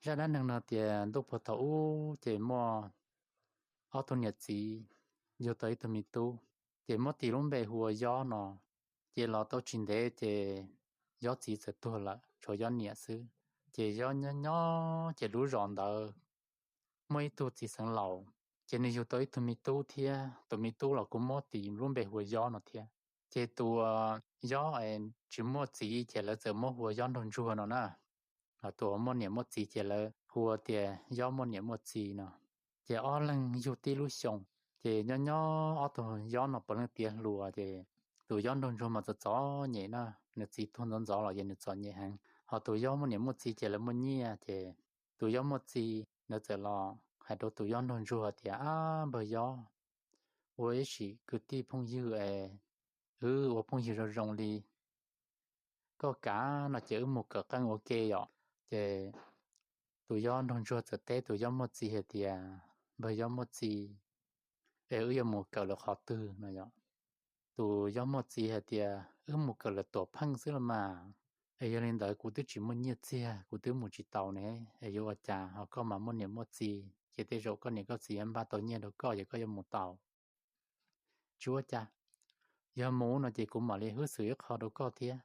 Zaj dab neeg no tias ntuj puag thaum ub ces muaj ob tug niam txiv yug tau ib tug me tub, ces muab tis lub npe hu ua Yob no. Ces los tau tsis ntev ces Yob txiv txawm tuag lawm, tshuav Yob niam xwb. Ces Yob nyob nyob ces lub zos ntawd muaj ib tug txiv xeev laus, ces nws yug tau ib tug me tub thiab, tus me tub los kuj muab tis lub npe hu ua Yob no thiab. Ces tus Yob tsis muaj txiv ces lawv txawm muab hu ua Yob Nraug Ntsuag no na. Tus muaj niam muaj txiv ces lawv hu ua tias Yob muaj niam muaj txiv no. Ces ob leeg yug tib lub xyoo, ces nyob nyob ob tug Yob no puav leej tiav hluas, ces tus Yob Nraug Ntsuag mas txom txom nyem na, nws txiv tuag ntxov ntxov los ces nws txom nyem heev. Ho tus Yob muaj niam muaj txiv ces lawv muaj nyiaj, ces tus Yob muaj txiv ntawd txawm los hais rau tus Yob Nraug Ntsuag tias, Ab npawg Yob, ua ib sim kwv tij phooj ywg es wb ua phooj ywg zoo zoo li, koj kam no ces wb mus kawm qeej ua ke yom. Ces tus Yob Nraug Ntsuag txawm teb tus Yob muaj txiv hais tias, Npawg Yob muaj txiv, es wb yuav mus kawm lawm qhov twg no yom? Tus Yob muaj txiv hais tias, Wb mus kawm lawm tuam pheej xwb los mas. Es yog li ntawd kuv twb tsis muaj nyiaj txiag, kuv twb mus tsis tau ne, es yuav ua cas? Ho koj mas muaj niam muaj txiv, ces tej zaum koj niam koj txiv yuav npaj tau nyiaj rau koj, yog koj yuav mus tau. Tsis ua cas, yog mus no ces kuv mam li hwb xwm ib qho rau koj thiab.